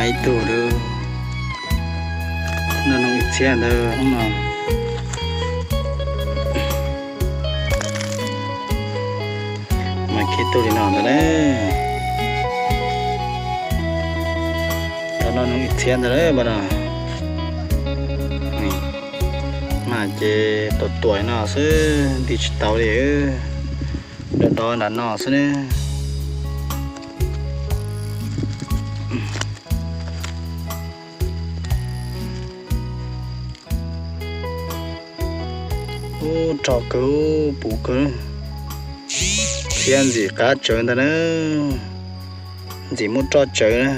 Ib tug, noj noog ib txhiab ntawd hnub no. Mas khib tug li no ntawd na. Tau noj noog ib txhiab ntawd lawm mas no. Mas ces tuam tuam no xwb, nti tsis tau li, do do nram no xwb ne. Ub, rog kawg, puv kawg. Txhiab ntxim qab tsawv ntag na. Ntxim muab roj tsawv na.